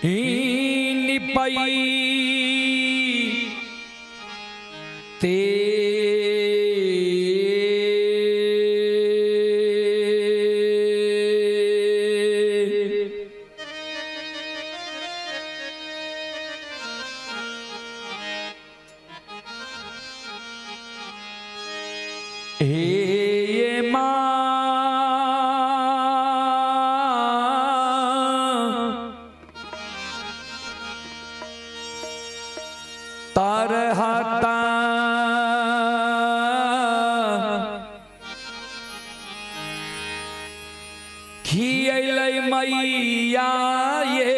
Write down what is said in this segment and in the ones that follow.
ई निपई ते हे माँ तरहता खियलै मैया ये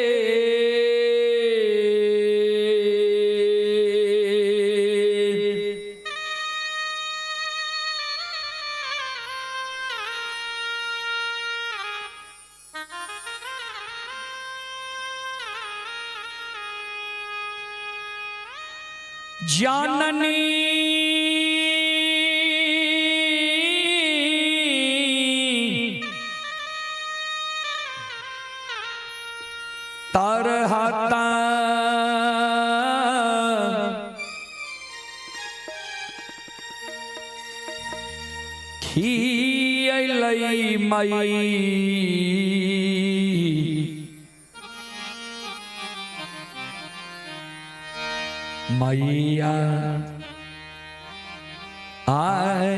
जननी तरहता खियलै मई मैया आए।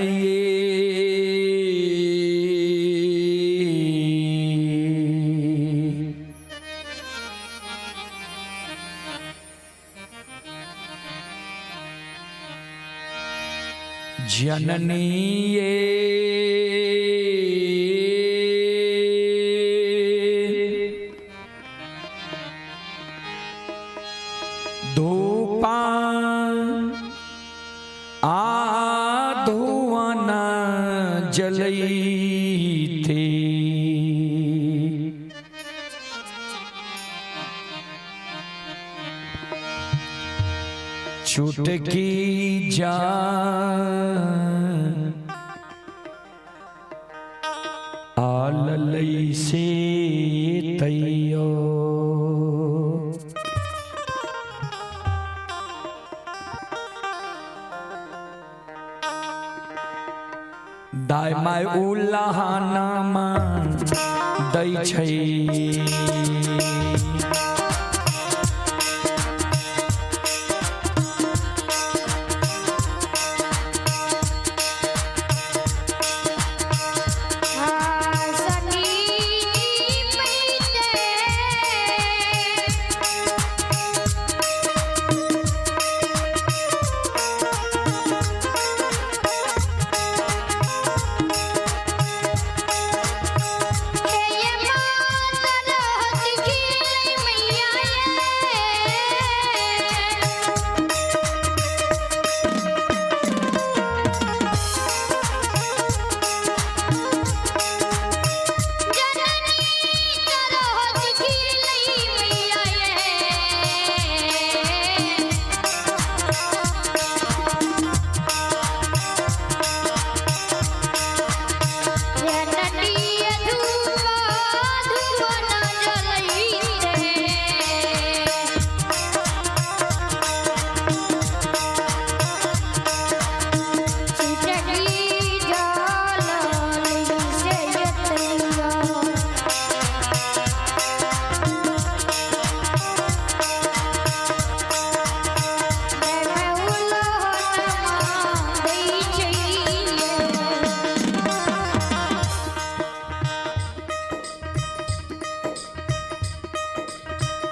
जननी ये धूपा आ धुआना जलई थे चुटकी जा आललई से तैयो। दाय my उल्लाहाना दै छै।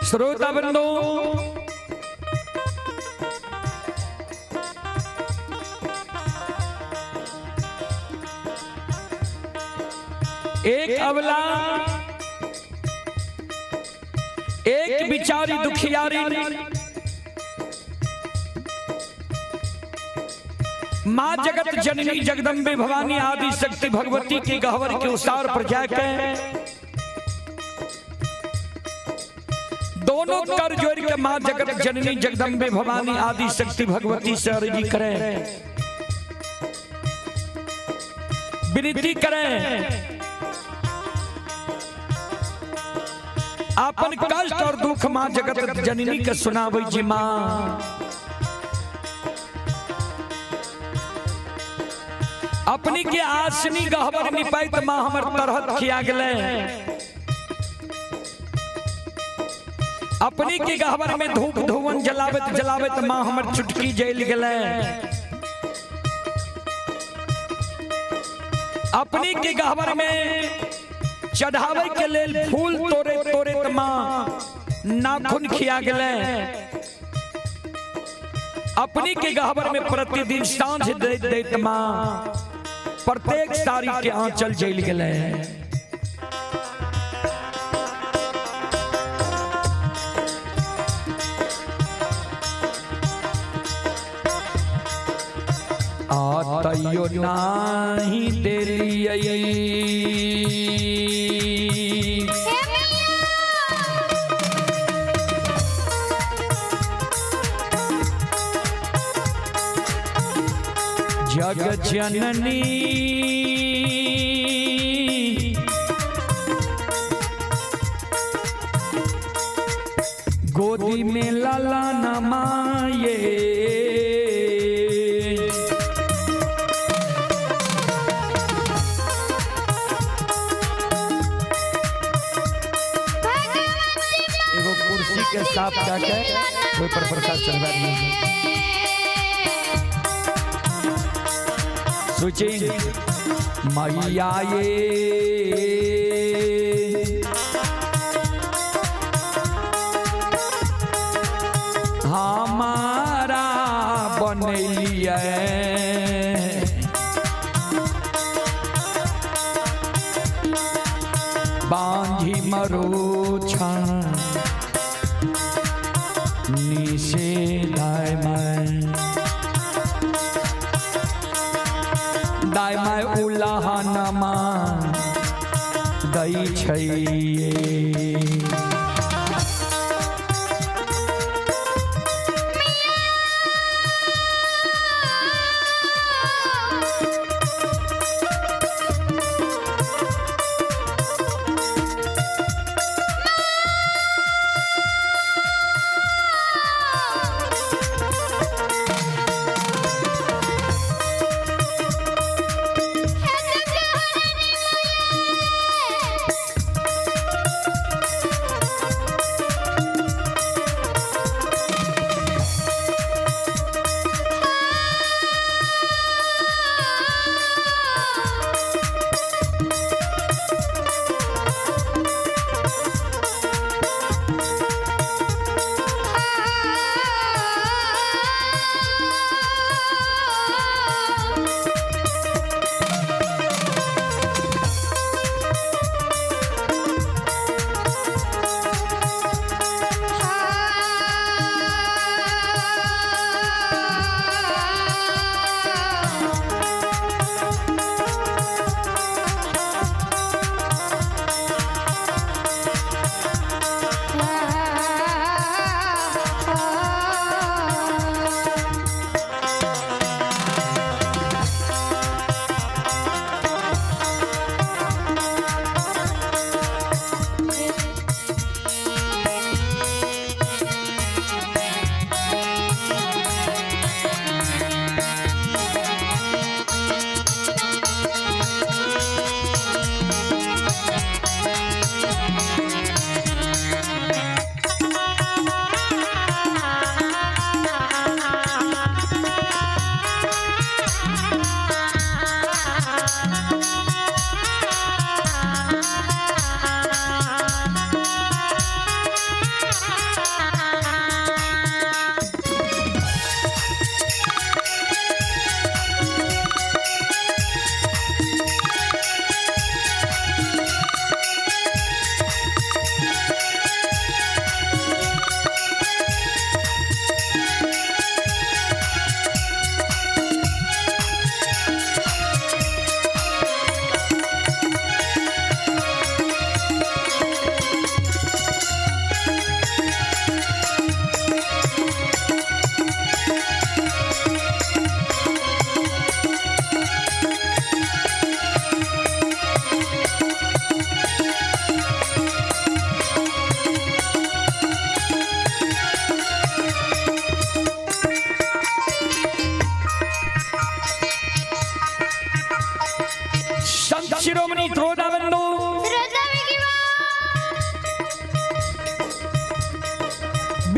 श्रोता बंधु, एक अवला एक बिचारी दुखियारी माँ जगत जननी जगदम्बे भवानी आदि शक्ति भगवती के गहवर के उसार पर जाके दोनों कर जोड़ के माँ जगत जननी जगदम्बे भवानी आदि शक्ति भगवती से अर्जी करें, विनती करें। अपन कष्ट और दुख माँ जगत जननी के सुनाबै छी। माँ, अपनी के आसनी गहबर निपाइत माँ हमर तरहत खिया गेलै। अपनी के गहबर में धूप धुवन जलाबत जलाबत माँ हमर चुटकी जल गेलै। अपनी के गहबर में चढ़ावे के लेल फूल तोड़े तोड़े माँ नाखून खिया गेलै। अपनी के गहबर में प्रतिदिन साँझ दैत दैत माँ प्रत्येक साड़ी के आंचल जल गेलै। आ तैयो नाही देलियै। हे मैया। जग जननी गोदी में लाला नमाये। एगो कुर्सी के साफ कऽ के ओहि पर प्रसाद चढ़ा दियौ। सोचिंग मैया ये हमारा बनैलियै बांझी मरोछा निषेधाय मैं दाय my उलाहनमा दै छै। हे जगहरनी मैया।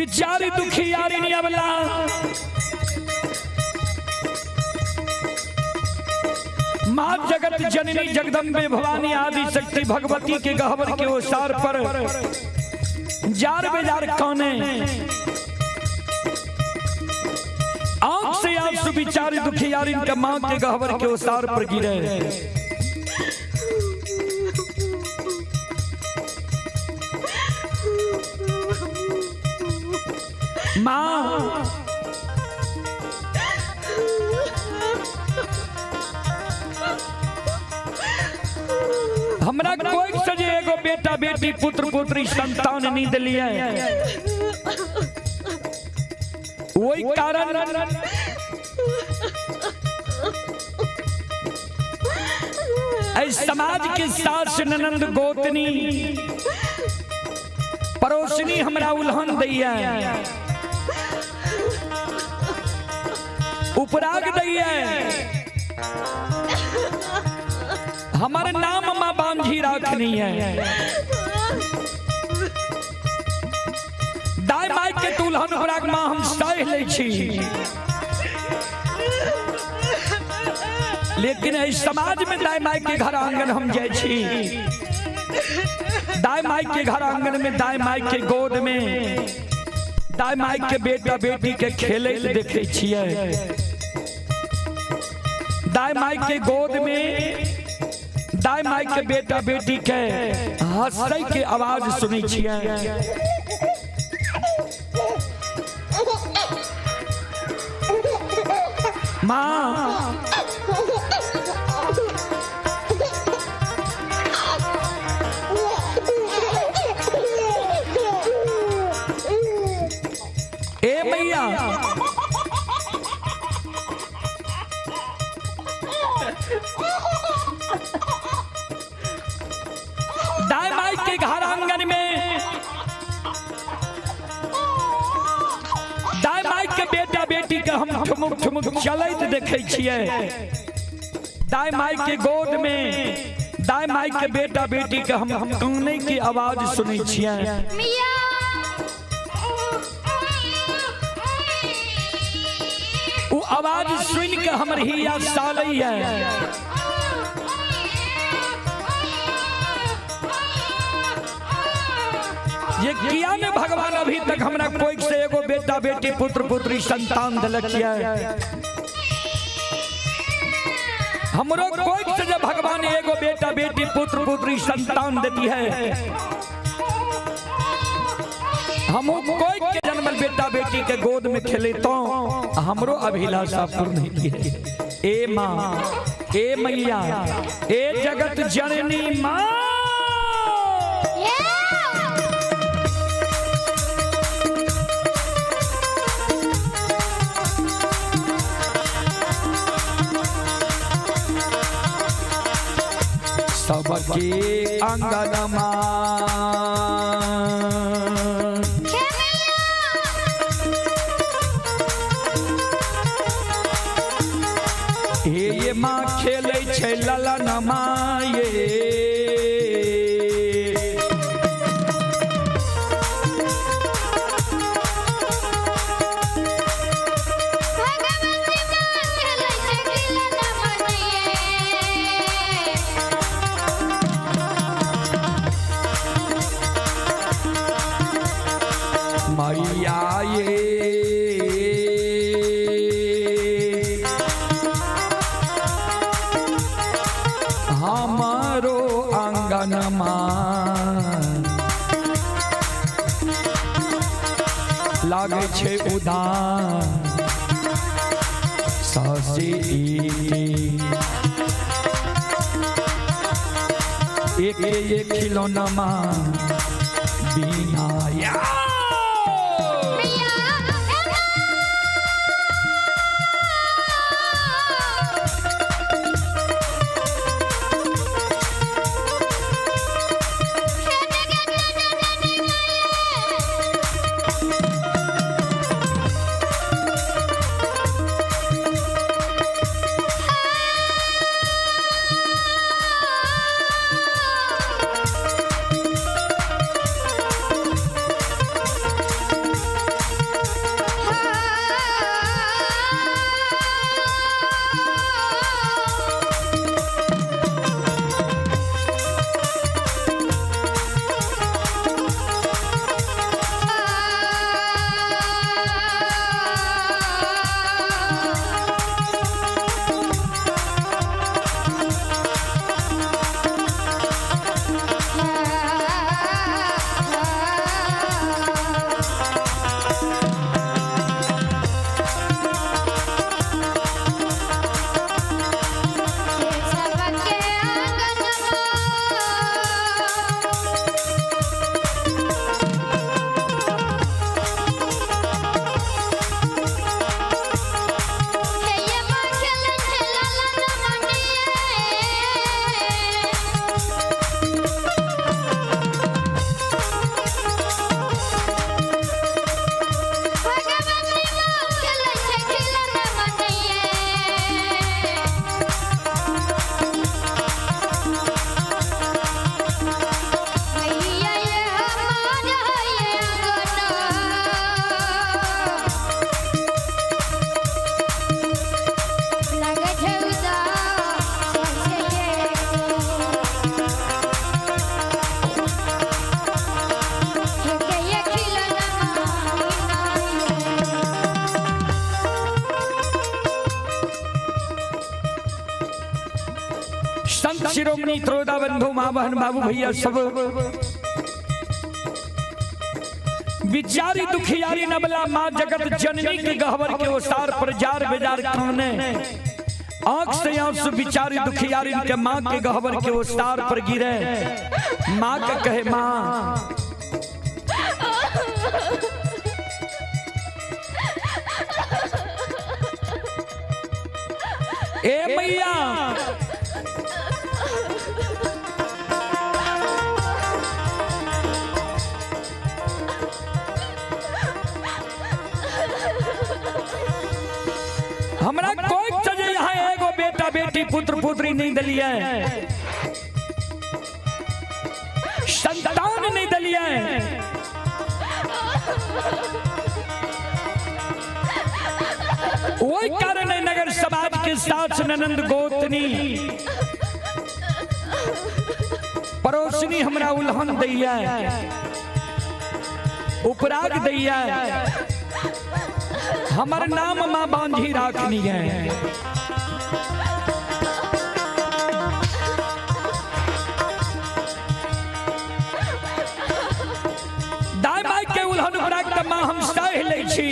बिचारी दुखियारी नहीं अबला माँ जगत जननी जगदम्बे भवानी आदि शक्ति भगवती के गहवर के ओसार पर जार बेजार कौने आंख से आंसू बिचारी दुखियारी के माँ के गहवर के ओसार पर गिरे। माँ हमरा कोई से जे एगो बेटा बेटी पुत्र पुत्री संतान नहीं दिलिए, वही कारण एहि समाज के सास ननंद गोतनी पड़ोसनी हमरा उल्हन दैया, उपराग दैया, हमर नाम माँ बांझी राखनी है। दाई माई के दुल्हन उपराग माँ हम सह लै छी, लेकिन एहि समाज में दाई माई के घर आंगन हम जाइ छी, दाई माई के घर आंगन में दाई माई के गोद में दाई माई के बेटा बेटी के खेले देखे छियै, दाई माई के गोद में दाई माई के बेटा बेटी के हंसै के आवाज सुनै छियै। माँ ए मैया, दाई माई के घर आंगन में दाई माई के बेटा बेटी के हम ठुमुक ठुमुक चलैत देखे छियै, दाई माई के गोद में दाई माई के बेटा बेटी के हम काने की आवाज सुनै छियै। वो आवाज सुन के हमर हिया सालै है। ये किया ने भगवान अभी तक हमरा कोई से एगो बेटा बेटी पुत्र पुत्री संतान दिलक है, हमरो कोई से जब भगवान एगो बेटा बेटी पुत्र पुत्री संतान देती है, हम कोई के जन्मल बेटा बेटी के गोद में खेले तो हमरो अभिलाषा पूर्ण होती है। ए माँ, ए मैया, ए जगत जननी माँ, सबके अंगनमा हे ये माँ खेलै छै ललनमा ये, मैया ये हमारो आंगनमा लागै छै उदास सासी एक एक खिलौना बिना या। लोकनि, त्रोदा बंधु, माँ बहन, बाबू भैया सब, बिचारी दुखियारी नबला माँ जगत जननी के गहवर के ओसार पर जार बेजार काने, आंख से आंसू बिचारी दुखियारी के माँ के गहवर के ओसार पर गिरे। माँ के कहे, माँ ए मैया, हमरा कोई चीज यहाँ एगो बेटा बेटी पुत्र पुत्री नहीं दिलिए, संतान नहीं दिलिए। वही कारण है नगर समाज के सास ननंद गोतनी पड़ोसनी हमरा उल्हन दैया, उपराग दैया, हमर नाम माँ बांझी राखनी है। दाई माई के उल्हन उपराग त माँ हम सह लै छी,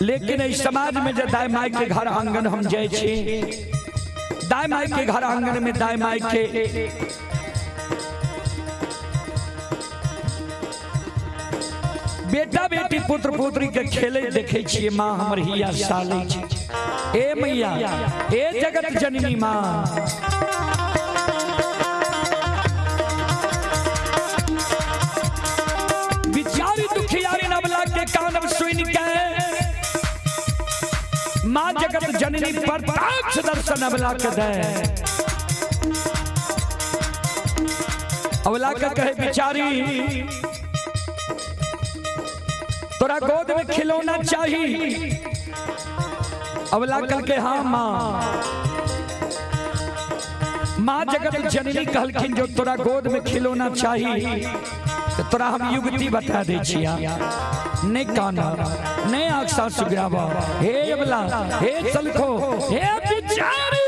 लेकिन एहि समाज में जे दाई माई के घर आंगन हम जाइ छी, दाई माई के घर आंगन में दाई माई के बेटा बेटी पुत्र पुत्री के खेले देखे छियै, माँ हमर हिया साले छी। ए मैया, ए जगत जननी माँ, बिचारी दुखियारी नबला के कानब सुन के माँ जगत जननी प्रत्यक्ष दर्शन अबला के दे। अबला के कहे, बिचारी तोरा गोद में खिलौना चाहिए। अबला कल के हाँ माँ। माँ जगत जननी कहलखिन जो तोरा गोद में खिलौना चाहिए तो तोरा हम युक्ति बता दे छिया, नहीं काना नहीं आँख सासु गिरावा, हे अबला, हे सलखो, हे बिचारी।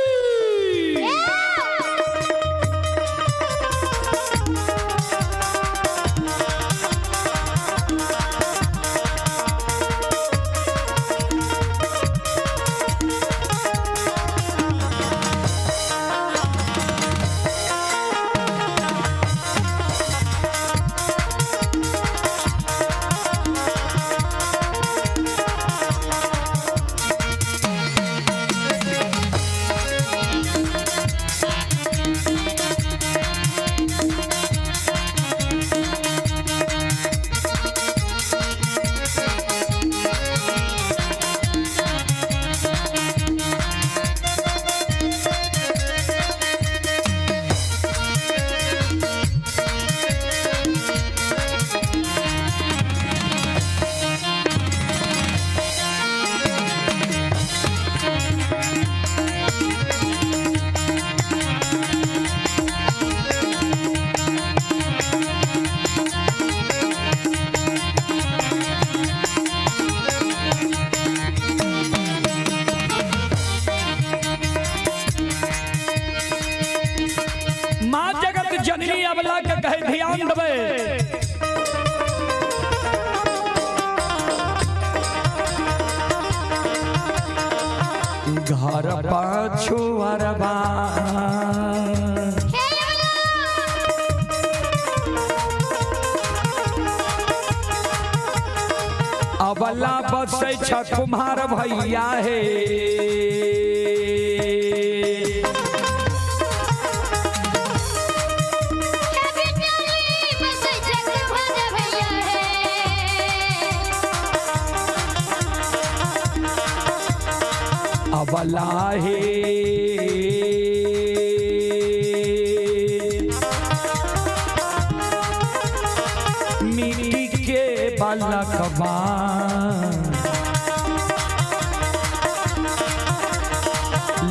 माँ जगत जननी अबला के कहे ध्यान देबै, घर पाछू अरबा अबला बसै छ कुम्हार भैया हे, अबला हे मिट्टी के बालकबा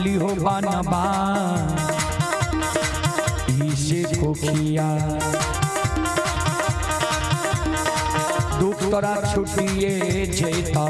लिहो बनबा इसे कोखिया दुख तोरा छुटिए जेता।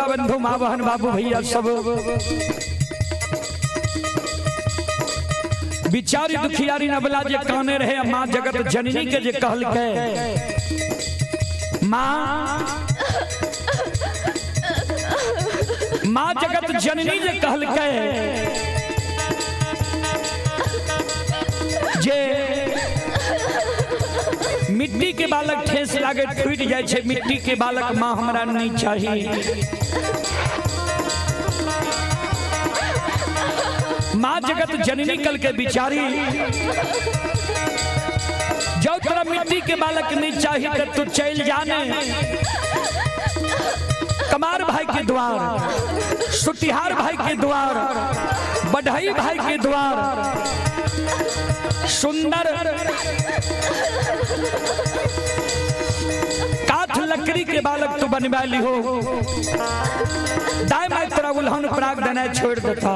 बंधु, माँ बहन, बाबू भैया सब, बिचारी दुखियारी नबला जे काने रहे, माँ जगत जननी के जे कहलकै, माँ माँ जगत जननी जे कहलकै जे मिट्टी के बालक ठेस लागे टूट जाय छै, मिट्टी के बालक माँ हमरा नहीं चाहिए। माँ जगत जननी कल के बिचारी जो तोरा मिट्टी के बालक नहीं चाहिए तो तू चल जाने कमार भाई के द्वार, सुतिहार भाई के द्वार, बढ़ई भाई के द्वार, सुंदर काठ लकड़ी के बालक तू बनवा ली हो, दाई माई तोरा उल्हन प्राग देना छोड़ देता।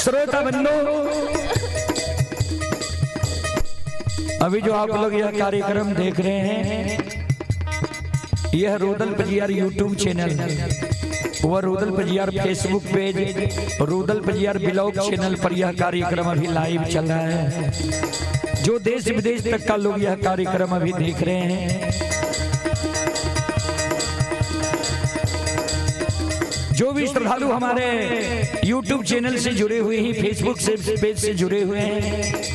श्रोता बंधु, अभी जो आप लोग यह कार्यक्रम देख रहे हैं, यह रुदल पजियार यूट्यूब चैनल वह Rudal Pajiyar Facebook page, Rudal Pajiyar blog channel पर यह कार्यक्रम अभी लाइव चल रहा है। जो देश विदेश तक का लोग यह कार्यक्रम अभी देख रहे हैं, जो भी श्रद्धालु हमारे YouTube channel से जुड़े हुए हैं, फेसबुक से पेज से जुड़े हुए हैं,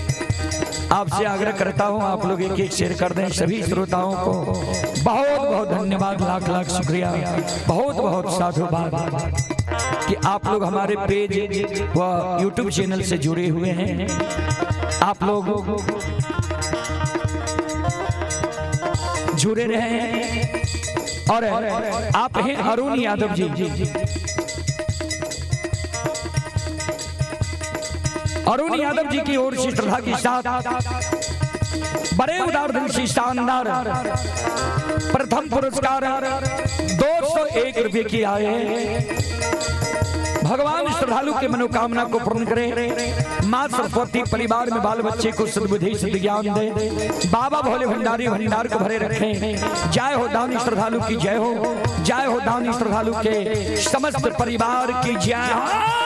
आपसे आग्रह करता हूं आप लोग एक एक शेयर कर दें। सभी श्रोताओं को बहुत बहुत धन्यवाद, लाख लाख शुक्रिया, बहुत बहुत साधुवाद कि आप लोग हमारे पेज व YouTube channel से जुड़े हुए हैं। आप लोग जुड़े रहे हैं। और आप हैं अरुण यादव जी, अरुण यादव जी की ओर से श्रद्धा के साथ बड़े उदार दिल से शानदार प्रथम पुरस्कार 201 रुपये की आए हैं। भगवान श्रद्धालु के मनोकामना को पूर्ण करे, माँ सरस्वती परिवार में बाल बच्चे को सद्बुद्धि सद्ज्ञान दे, बाबा भोले भंडारी भंडार को भरे रखें। जय हो दानी श्रद्धालु की जय हो, जय हो दानी श्रद्धालु के समस्त परिवार की जय हो।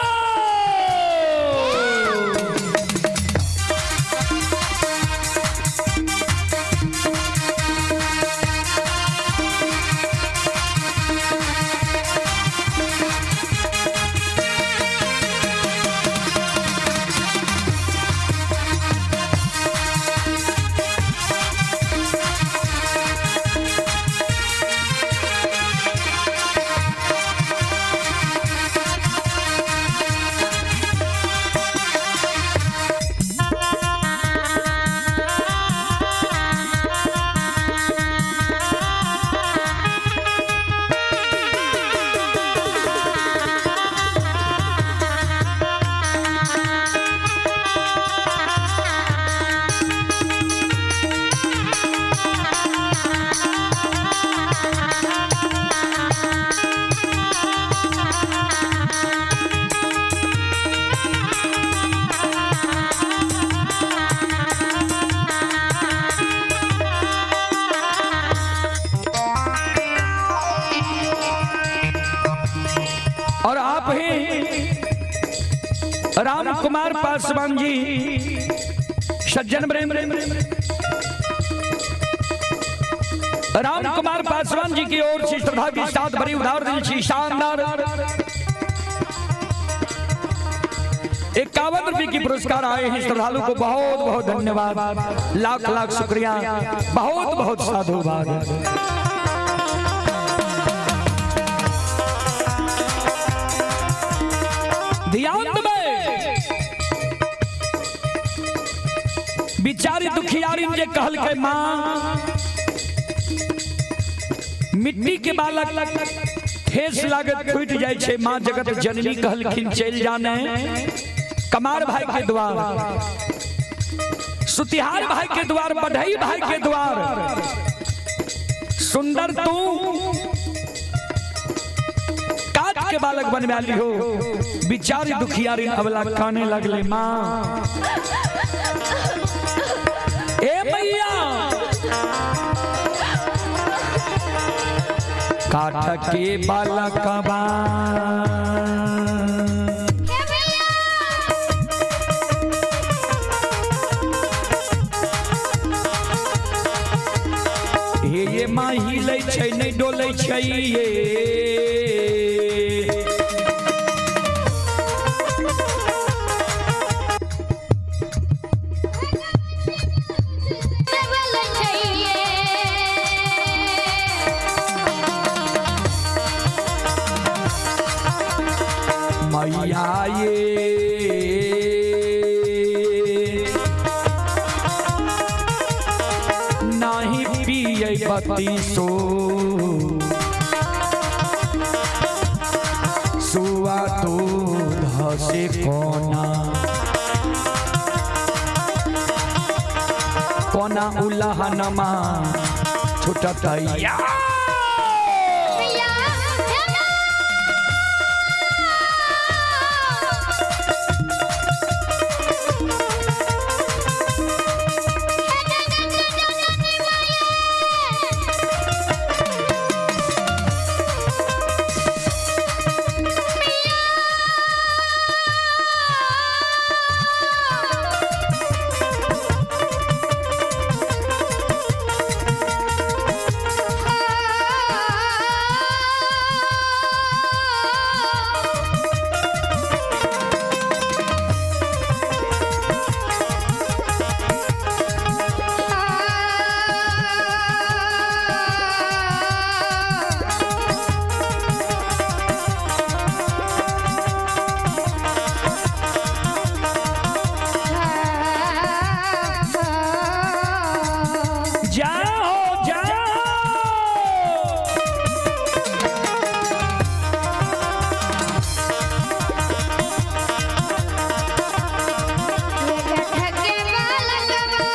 और आप हैं राम कुमार पासवान जी, सज्जन प्रेम राम कुमार पासवान जी की ओर से श्रद्धा के साथ भरी उदार दिल से शानदार 51 रुपए की पुरस्कार आए हैं। श्रद्धालु को बहुत बहुत धन्यवाद, लाख लाख शुक्रिया, बहुत बहुत साधुवाद। ध्यान देबै, बिचारी दुखियारी जे कहलकै माँ मिट्टी के बालक ठेस लागत फूट जाय छै, माँ जगत जननी कहलखिन चलि जाने कमार भाई के द्वार, सुतिहार भाई के द्वार, बढ़ई भाई के द्वार, सुंदर तू काट के बालक बनवा ली हो। बिचारी दुखियारी अबला काने लगले, माँ ए मैया काठ के बालकबा हे भैया। हे ये माँ हिलै छै नहि डोलै छै ये। देवल चाहिए। मैया ये नाही पियै बत्ती सो सुआ दूध से कोना कोना उलहनमा छुटतैया। भैया, हे माँ। हे जगत जननी माये। जाओ जाओ। ठगे बालकवा।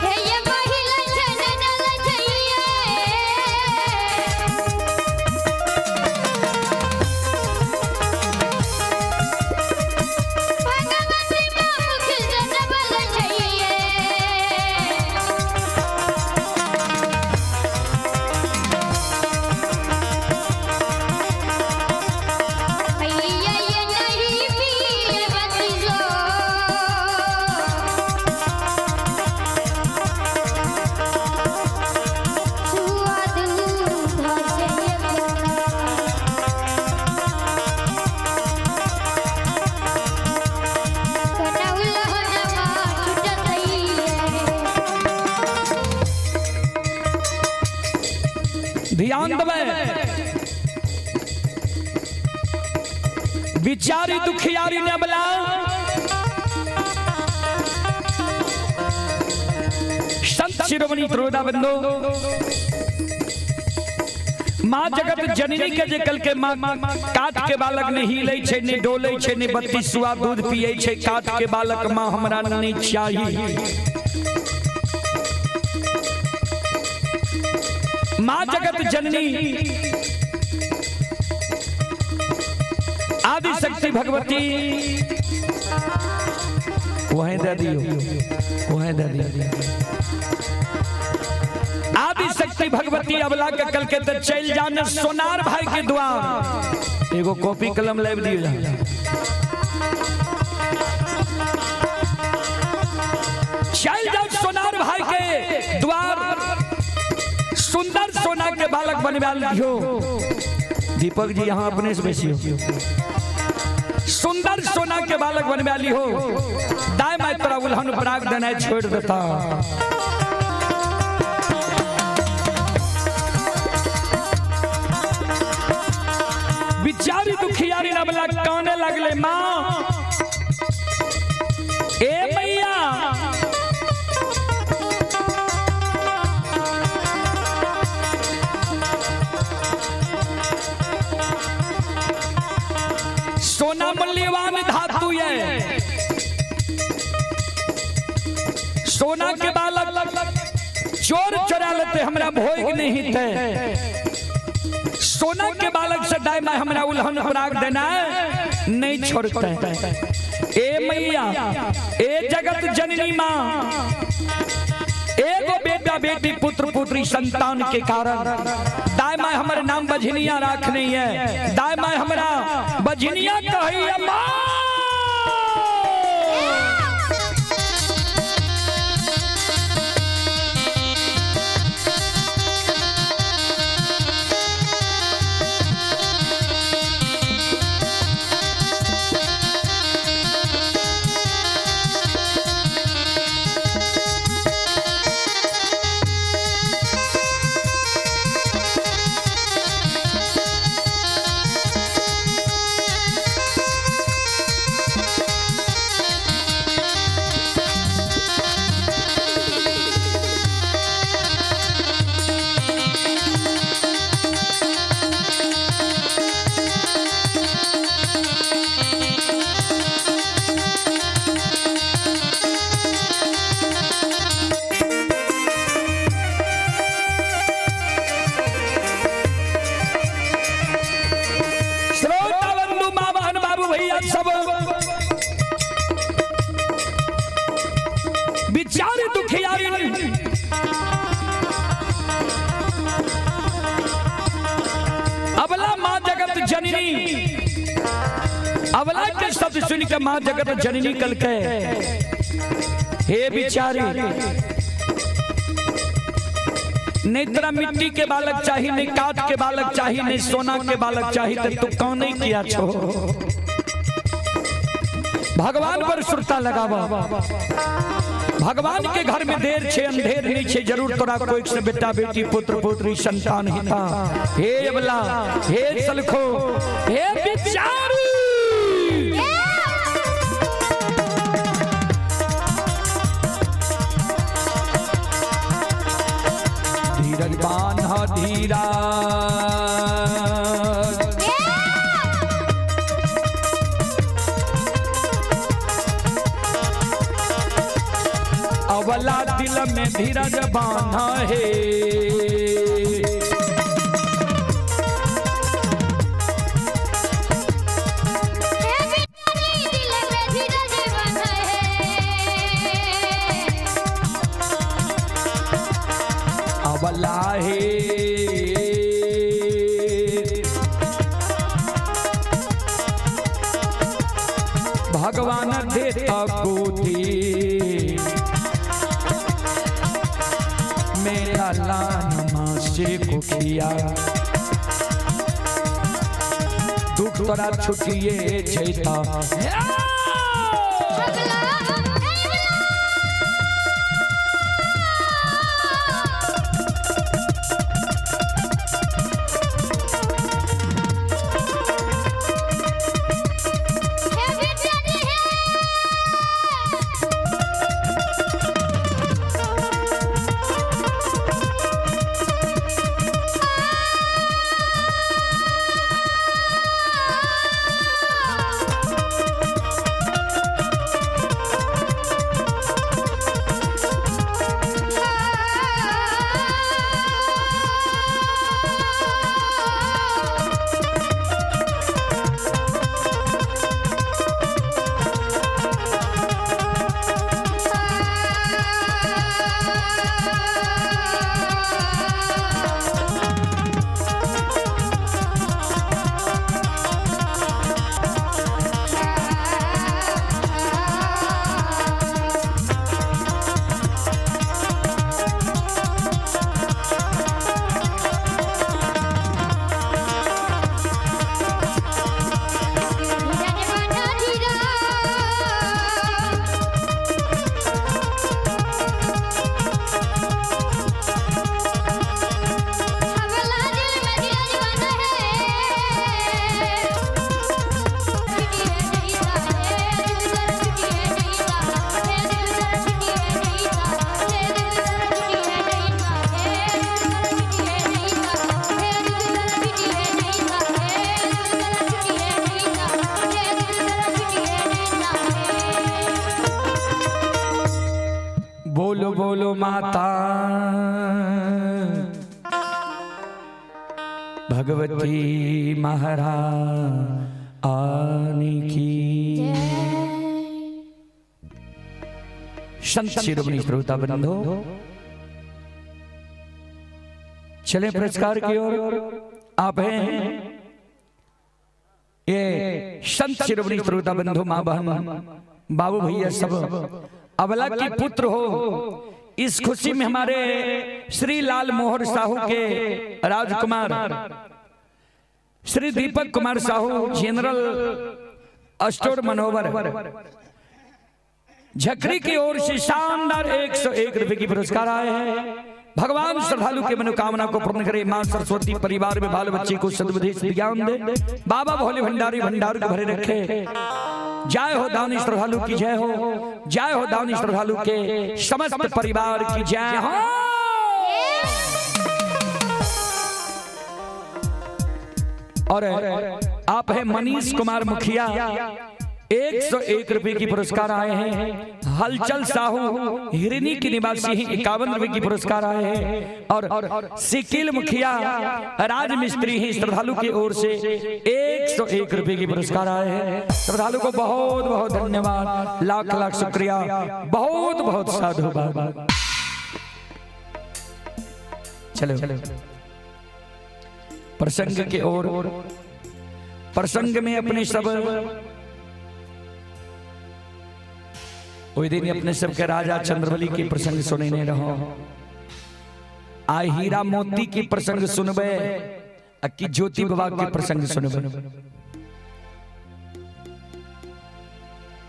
हे ये महिला जननल चाहिए। भगवती माँ मुख जनबल चाहिए। भैया ये नहीं पिए बतिजो। छुआ दूध से ये कोना। कनौल हनमा छुटतैये। ध्यान देबै बिचारी दुखियारी ने बला संत शिरोमणि त्रोदा बंधु माँ जगत जननी के जे कल के माँ काट के बालक नहीं हिलै छै नहीं डोलै छै नहीं बत्ती सुआ दूध पियै छै, काट के बालक माँ हमरा नहीं चाही। माँ जगत जननी आदि शक्ति भगवती वहीं दे दियो, वहीं दे दियो। आदि शक्ति भगवती अबला के कल के तो चल जाने सोनार भाई के द्वार। एगो कॉपी कलम लाइव दियो जा। चल जाओ सोनार भाई के द्वार, सुंदर सोना के बालक बनवा लियो। दीपक जी यहाँ अपने से बेसी हो। सुंदर सोना के बालक बनवा लियो। दाय माय तोरा उल्हन पराग देना छोड़ देता। बिचारी दुखियारी नबला काने लगले, माँ ए मैया सोना मूल्यवान धातु है, सोना के बालक चोर चोरा लेते हमरा भोग नहीं थे। सोना सोना के बालक से दाई माई हमरा उल्हन पराग देना नहीं छोड़ते। ए मैया, ए जगत जननी माँ, एगो बेटा बेटी पुत्र पुत्री संतान के कारण दाई माई हमर नाम बझनिया रखनी है। दाई माई हमरा बझनिया कही माँ। श्रोता बंधु माँ बहन बाबू भैया सब विचार दुखियारी अबला माँ जगत जननी, अबला के शब्द सुन के माँ जगत जननी कल के हे बिचारी, नहीं तोरा मिट्टी के बालक चाहिए, नहीं काट के बालक चाहिए, नहीं सोना के बालक चाहिए, तो तू कौन नहीं किया छो। भगवान पर सुरता लगावा। भगवान के घर में देर छे अंधेर नहीं छे, जरूर तोरा कोई से बेटा बेटी पुत्र पुत्री संतान हिता। हे अबला, हे सलखो, हे बिचारी, धीरज बान्ह धीरा, अवला दिल में धीरज बांधा है। दिल में धीरज बांधा है। अवला है भगवान देता गोदी मेरा लान माँ से कुखिया, दुख तोरा छुटिए जैता। अगला हे बेचारी हे। बोलो बोलो माता। भगवती महारानी की। संत शिरोमणि श्रोता बंधु, चले पुरस्कार की ओर। आप हैं ये संत शिरोमणि श्रोता बंधु, माँ बहन बाबू भैया सब अबला की पुत्र हो, इस खुशी में हमारे श्री लाल मोहर साहू के राजकुमार श्री दीपक कुमार साहू जनरल स्टोर मनोवर झकरी की ओर से शानदार 101 रुपए की पुरस्कार आए हैं। भगवान श्रद्धालु के मनोकामना को पूर्ण करे। मां सरस्वती परिवार में बाल बच्चे को सद्बुद्धि ज्ञान दे। बाबा भोले भंडारी भंडार को भरे रखे। जय हो दानी श्रद्धालु की जय हो, जय हो दानी श्रद्धालु के समस्त परिवार की जय हो। और आप है मनीष कुमार मुखिया, 101 रुपए की पुरस्कार आए हैं। हलचल साहू हिरनी की निवासी ही 51 रुपए की पुरस्कार आए हैं। और सिकिल मुखिया राज मिस्त्री ही श्रद्धालु की ओर से 101 रुपए की पुरस्कार आए हैं। श्रद्धालु को बहुत बहुत धन्यवाद, लाख लाख शुक्रिया, बहुत बहुत साधुवाद। चलो प्रसंग के ओर। प्रसंग में अपने सब ओहि दिन अपने सबके राजा चंद्रबली के प्रसंग सुनेने रहो। आइ हीरा मोती के प्रसंग सुनबे आ कि ज्योति बाबा के प्रसंग सुनबे?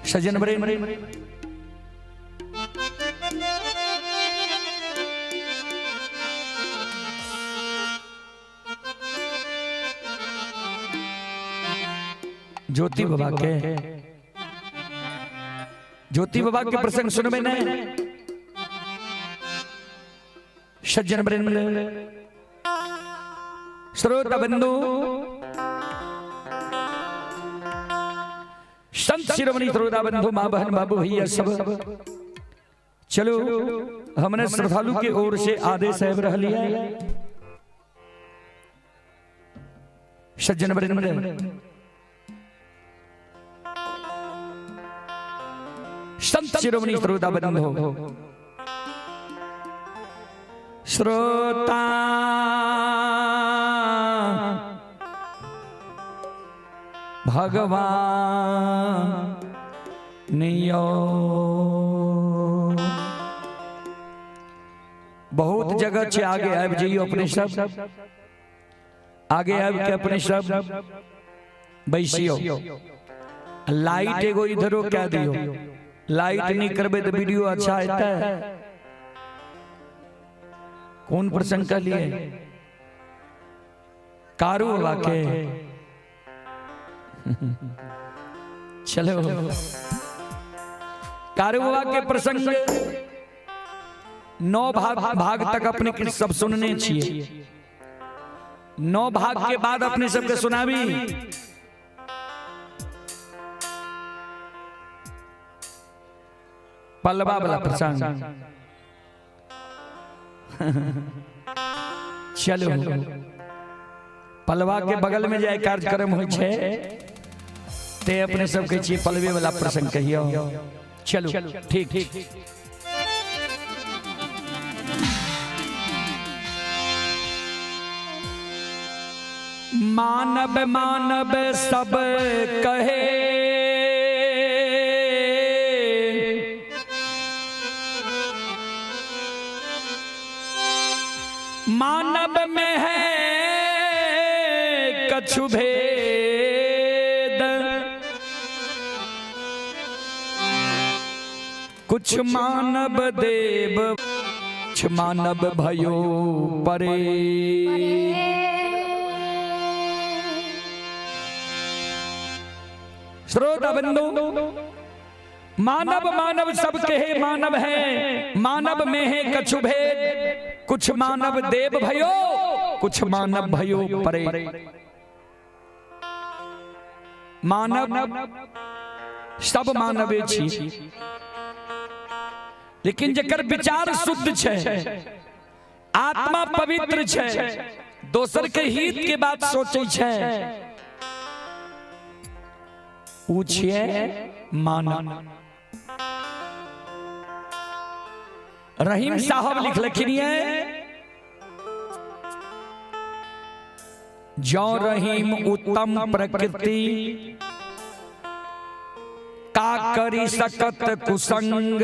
सजन बरे, ज्योति बाबा के, ज्योति बाबा के प्रसंग सुनबे ने? सज्जन वृंद, श्रोता बंधु, संत शिरोमणि श्रोता बंधु, माँ बहन बाबू भैया सब, चलो हमने श्रद्धालु की ओर से आदेश आबि रहल है। सज्जन वृंद, संत शिरोमणि श्रोता बंधु, श्रोता भगवान नियो, बहुत जगह छे, आगे आबि जइयो। अपने सब आगे आबि के अपने सब बैसियो। लाइट एगो इधरो कह दियो। लाइट नहीं करबे तो वीडियो अच्छा आता है। कौन प्रसंग का लिए? कारू बाबा के। चलो, कारू बाबा के प्रसंग 9 भाग भाग तक अपने के सब सुनने छिए। 9 भाग के बाद अपने सबके सुनाबी पलवा वाला प्रसंग। चलो, पलवा के बगल में जाए कार्यक्रम होइ छै ते अपने सब कहै छियै पलवे वाला प्रसंग कहियो। चलो ठीक। मानव मानव सब कहे, मानव में है कछु भेद, कुछ मानव देव कुछ मानव भयो परे। श्रोता बंधु, मानव मानव सब कहे मानव है, मानव में है कछु भेद, कुछ मानव देव भयो कुछ मानव भयो परे। मानव सब मानवे छी, लेकिन जकर विचार शुद्ध छै, आत्मा पवित्र छै, दोसर के हित के बात सोचै छै, उ छियै मानव। रहीम साहब लिखलखिन ये, जौ रहीम उत्तम प्रकृति का करी सकत कुसंग,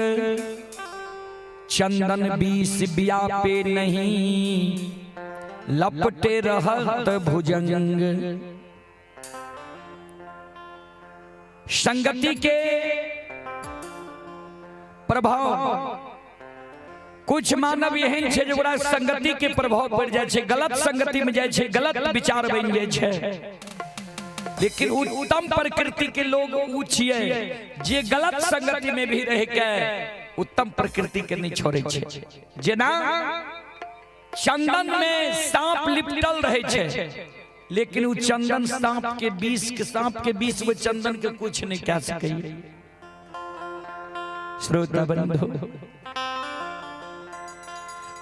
चंदन बीस बियापे नहीं लपटे रहत भुजंग। संगति के प्रभाव, कुछ मानव एहन छै जे ओकरा संगति के प्रभाव पड़ि जाइ छै, गलत संगति में जाइ छै, गलत विचार बनि जाइ छै। लेकिन उत्तम प्रकृति के लोग उ छियै जे गलत संगति में भी रह के उत्तम प्रकृति के नहीं छोड़ै छै। जेना चंदन में सांप लिपटल रहे छै, लेकिन उ चंदन सांप के विष के, सांप के विष वो चंदन के कुछ नहीं कह सकैए। श्रोता बंधु,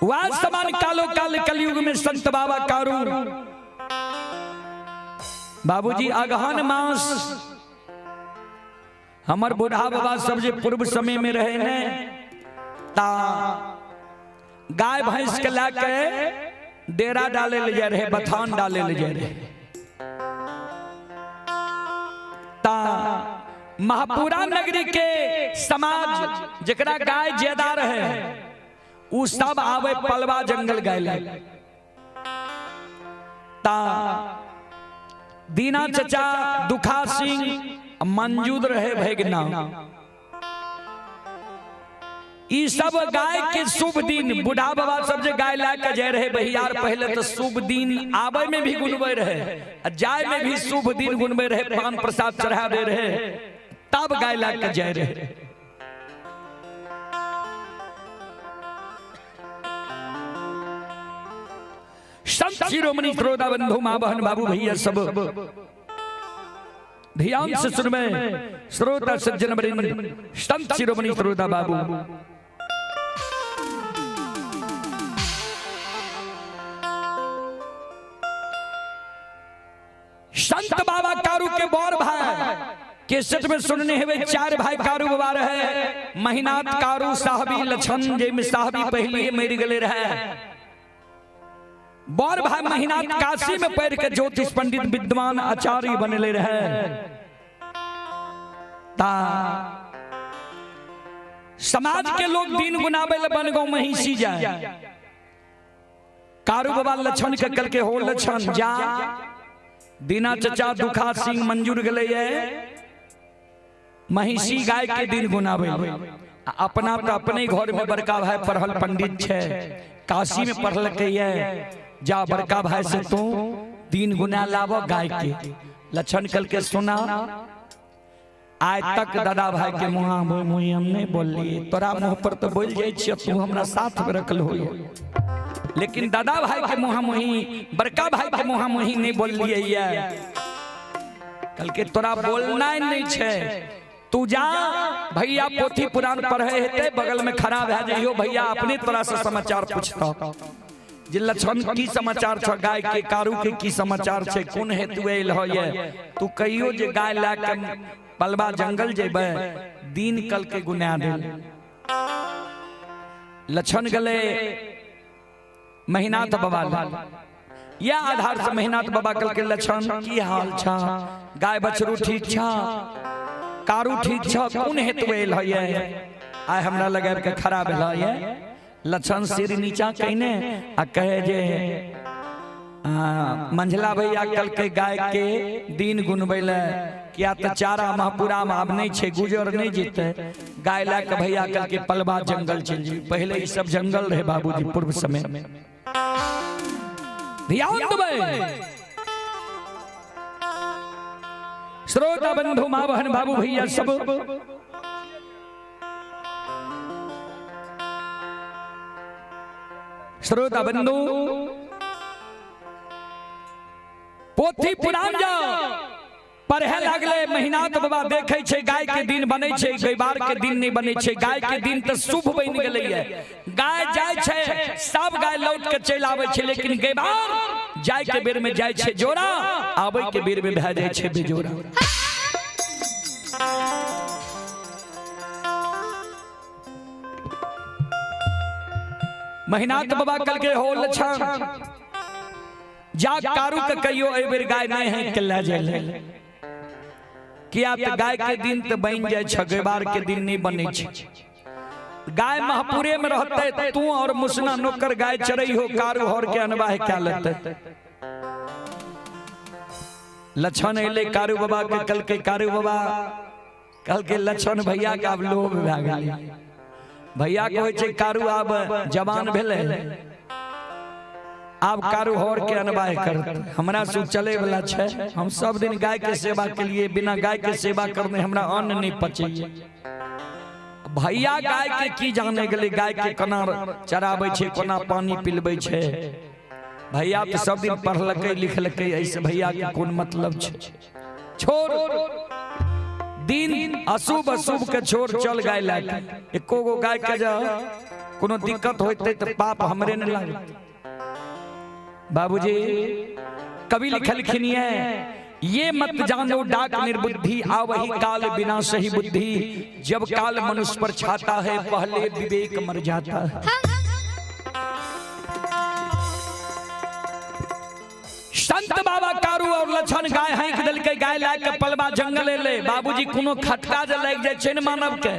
वह समान कालो काल कलयुग में संत बाबा कारू बाबूजी अगहन मास हमर बूढ़ा बाबा सब जे पूर्व समय में रहे ने ता गाय भैंस के ला के डेरा डाले ले जाए रहे, बथान डाले ले जाए रहे। ता महापुरा नगरी के समाज जकरा गाय ज्यादा रहे उ सब आवे पलवा जंगल गाय ले। ता दीना चचा दुखा सिंह मंजूद रहे भैगना, ई सब गाय के शुभ दिन बूढ़ा बाबा सब जे गाय ला के जाय रहे बहियार, पहले तो शुभ दिन आवे में भी गुनबे रहे, जाय में भी शुभ दिन गुनबे रहे, पान प्रसाद चढ़ा दे रहे तब गाय ला के जाय रहे। संत शिरोमणि श्रोता बंधु माँ बहन बाबू भैया सब ध्यान से सुनबे। श्रोता सज्जन वृंद, संत शिरोमणि श्रोता बाबू, संत बाबा कारू के बड़ भाई केसट में सुनने हेवे चार भाई कारू बाबा रहे, महिनाथ कारू साहबी लछन, जे में साहबी पहले मर गए रहे। बड़ भाई महिनाथ काशी में पढ़ के ज्योतिष पंडित विद्वान आचार्य बनले रहे। ता समाज के लोग दिन गुनाबे ले बनगांव महिषी जाए, कारू बाबा लछन के कल के हो लछन जा, दीना चचा दुखा सिंह मंजूर गले ये महिषी गाय के दिन गुनाबे। अपना तो अपने घर में बड़का भाई पढ़ल पंडित छे, काशी में पढ़ल के ये, जा बड़का भाई से तू दिन गुना लाव गाय के। लछन कल के सुना आज तक दादा भाई के मुहा मुही हम नहीं बोलिए, तोरा मुँह पर तो बोल जाए छियै, तू हमरा साथ में रखल हो, लेकिन दादा भाई के मुहा मुही बड़का भाई के मुहा मुही नहीं बोलिए। ये कल के तोरा बोलना ही नहीं छे, तू जा भैया पोथी पुराण पढ़े हेते बगल में खड़ा भए जइयो, भैया अपने तोरा से समाचार पूछतो जे लक्षण की समाचार छ गाय के, कारू के की समाचार छे, कोन हेतु आयल हो ये, तू कहियो जे गाय ला के पलवा जंगल जेबे दिन कल के गुना दे। लक्षण गले महिनाथ बाबा, या आधार से महिनाथ बाबा कल के लक्षण की हाल छा, गाय बछरू ठीक छा, कारू ठीक छा, कोन हेतु आयल हो ये, आइ हमरा लग के खड़ा भेल ये। लक्षण सिर नीचा कहने आ कहे जे मंझला भैया कल के गाय के दिन गुनबै ले, किया तो चारा महपुरा में आब नहीं छे, गुजर नहीं जीते, गाय ला के भैया कल के पलवा जंगल चल जी। पहले ई सब जंगल रहे बाबूजी पूर्व समय में। ध्यान देबै श्रोता बंधु माँ बहन बाबू भैया सब, श्रोता बंधु पोथी पुराण जाओ पढ़े लागले महिनाथ बाबा देखे छे गाय के दिन बने छे, गैबार के दिन नहीं बने छे, गाय के दिन तो शुभ बन गेलै ये, गाय जाय छे सब गाय लौट के चल आवे छे, लेकिन गैबार जाय के बेर में जाय छै जोड़ा, आबै के बेर में भए जाइ छै बेजोड़ा। महिनाथ बाबा कल के हो लक्षण जा कारू के कहियो एहि बेर गाय नहीं है के लए जाय ले, किया तऽ गाय के दिन तऽ बनि जाइ छै, गैबार के दिन नहीं बनै छै। गाय महपुरे में रहते, तू और मुसना नौकर गाय चरई हो, कारू हर के अनवाह क्या लेते। लक्षण एले कारू बाबा के, कल के कारू बाबा कल के लक्षण भैया के आब लोभ भए गेलै। भैया के होइ छै कारू आब जवान भेलै, आब कारू हर के अनवाह करतै, हमरा से चले वाला छै, हम सब दिन गाय के सेवा के लिए, बिना गाय के सेवा करने हमरा अन्न नहीं पचैए। भैया गाय के की जाने गेलै, गाय के कोना चराबै छै, कोना पानी पिलबै छै। भैया तो सब दिन पढ़लकै लिखलकै, ऐसे भैया के कोन मतलब छै। छोड़ दिन अशुभ अशुभ के छोड़, चल गाय लए के, एको गो गाय के जे कोनो दिक्कत होइतै तऽ पाप हमरे ने लागतै। बाबूजी कवि लिखलखिन ये मत जानो डाक निर्बुद्धि, आवही काल बिना सही बुद्धि, जब काल मनुष्य पर छाता है पहले विवेक मर जाता है। संत बाबा कारू और लक्षण गाय हैंक देलकै, गाय लाग के पलवा जंगल एलै। बाबूजी कोनो खटका जे लागि जाइ छै ने मानव के,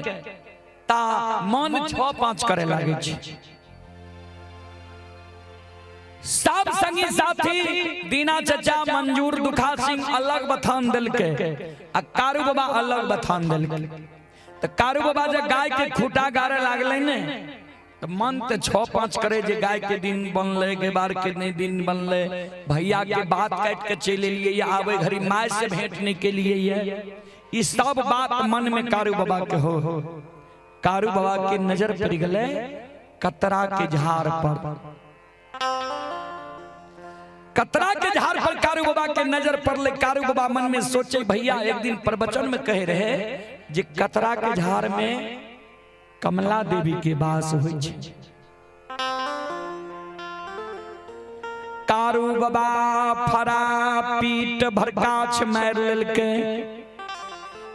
ता मन 6-5 करे लागै छै। सब संगी साथी दीना चचा मंजूर दुखा सिंह अलग बथान देलकै आ कारू बाबा अलग बथान देलकै। तऽ कारू बाबा जे गाय के खूटा गाड़े लागलै ने, तऽ मन तऽ 6-5 करे जे गाय के दिन बनलै, गैबार के नहीं दिन बनलै, भैया के बात काटि के चलि एलियै या आबै घड़ी my से भेंट नहीं केलियै ये, ई सब बात मन में कारू बाबा के हो। कारू बाबा के नजर पड़ि गेलै कतरा के झाड़ पर। कतरा के झाड़ पर कारू बाबा के नजर पड़ले। कारू बाबा मन में सोचे भैया एक दिन प्रवचन में कहे रहे जे कतरा के झाड़ में कमला देवी के वास होइ छै। कारू बाबा फरा पीट भरकाछ मारि लेलकै,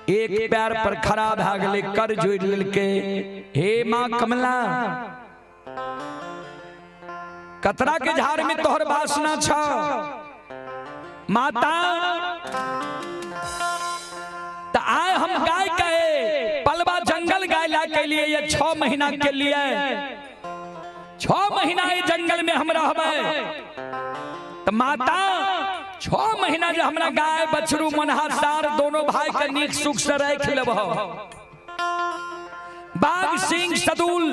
एक पैर पर खड़ा भए गेलै, कर जोड़ि लेलकै, हे माँ कमला, कतरा के झाड़ में तोहर वासना छ माता, त आय हम गाय के पलवा जंगल गाय ला के लिए ये 6 महीना के लिए, 6 महीना ये जंगल में हम रहबै। त माता 6 महीना जे हमरा गाय बछरू मनहा सार दोनों भाई के नीक सुख से राख लेबह, बाघ सिंह सदुल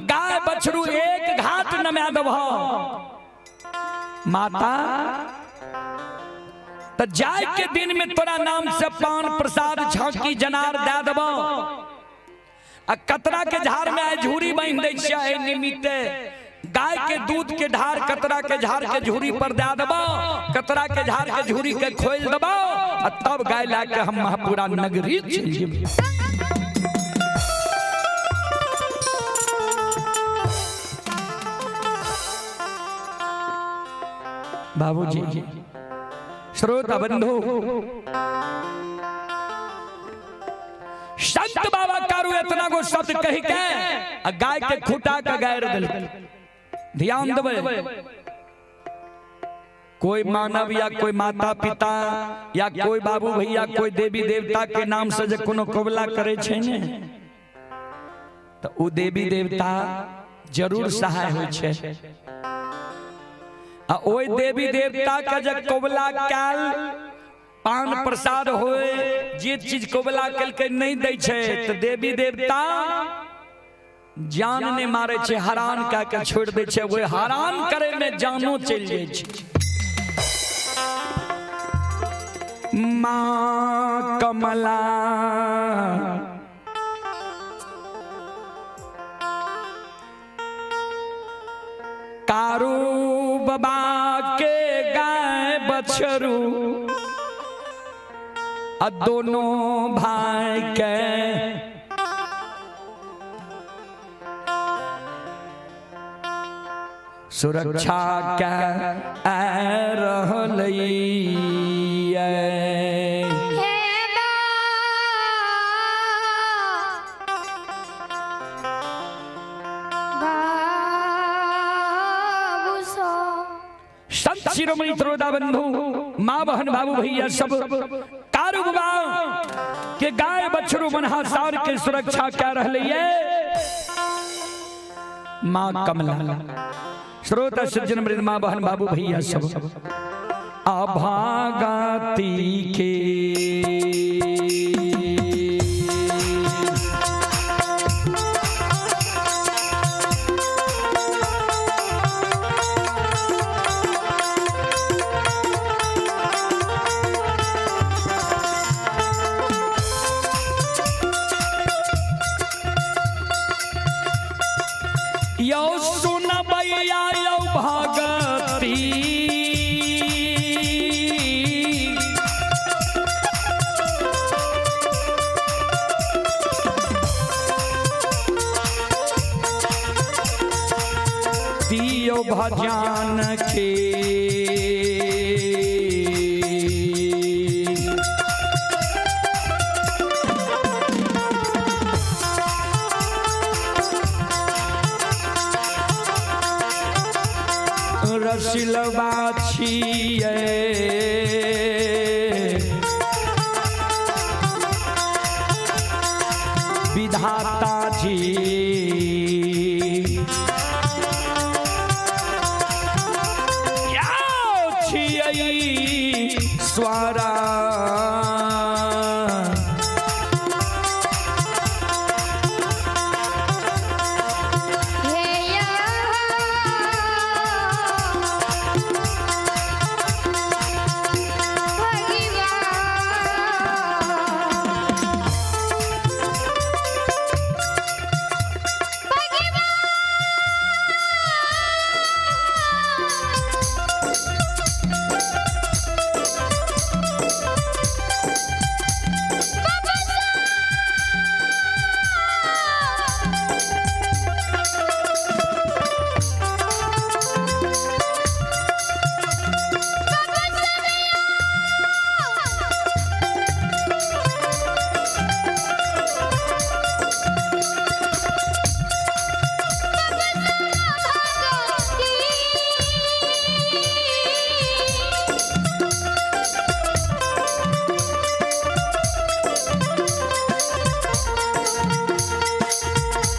गाय बछरू एक घाट नमा देबह माता, त जाय के दिन में तोरा नाम से पान प्रसाद झांकी जनार दे देबह। आ कतरा के झाड़ में आइ झूरी बांधि दै छियै, एहि निमित्ते गाय के दूध के ढार कतरा के झाड़ के झूरी पर दे देबह, कतरा के झाड़ के झूरी के खोलि देबह आ तब गाय लए के हम महापुरा नगरी चलि जेबै। बाबूजी श्रोता बंधु, संत बाबा कारू इतना गो शब्द कही के आ गाय के खूटा के गायर दिल। ध्यान देबै, कोई मानव या कोई माता पिता या कोई बाबू भैया कोई देवी देवता के नाम से जे कोनो कबला करे छै ने, तो उ देवी देवता जरूर सहाय होइ छै। आ ओहि देवी देवता के जे कबला कैल पान प्रसाद होए, जे चीज कबला केलकै नहीं दै छै, तो देवी देवता जान नहीं मारे छै, हरान कए के छोड़ि दै छै। ओहि हरान करे में जानो चलि जाइ छै। माँ कमला कारू बाबा के गाय बछरू आ दोनों भाई के सुरक्षा कै रहलैये। हे बा बाबू सो संत शिरोमणि त्रोदा बंधु माँ बहन बाबू भैया सब कारू बाबा के गाय बछरू मनहासार के सुरक्षा क्या रहलैये माँ कमला। श्रोता सज्जन वृंद माँ बहन बाबू भैया सब अभागाती के यौ सुनबैया यौ भगती दियो भजन के। रसिलबा छियै विधाता जी यौ छियै स्वरा। हे या भगवान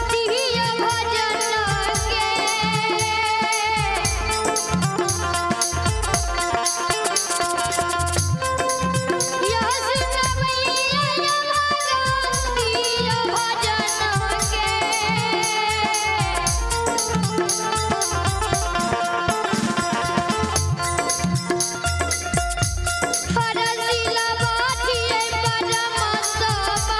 दिव्य भजन के यह सुनबैया दिव्य भजन के। हरसिला बाठिए परमतपा।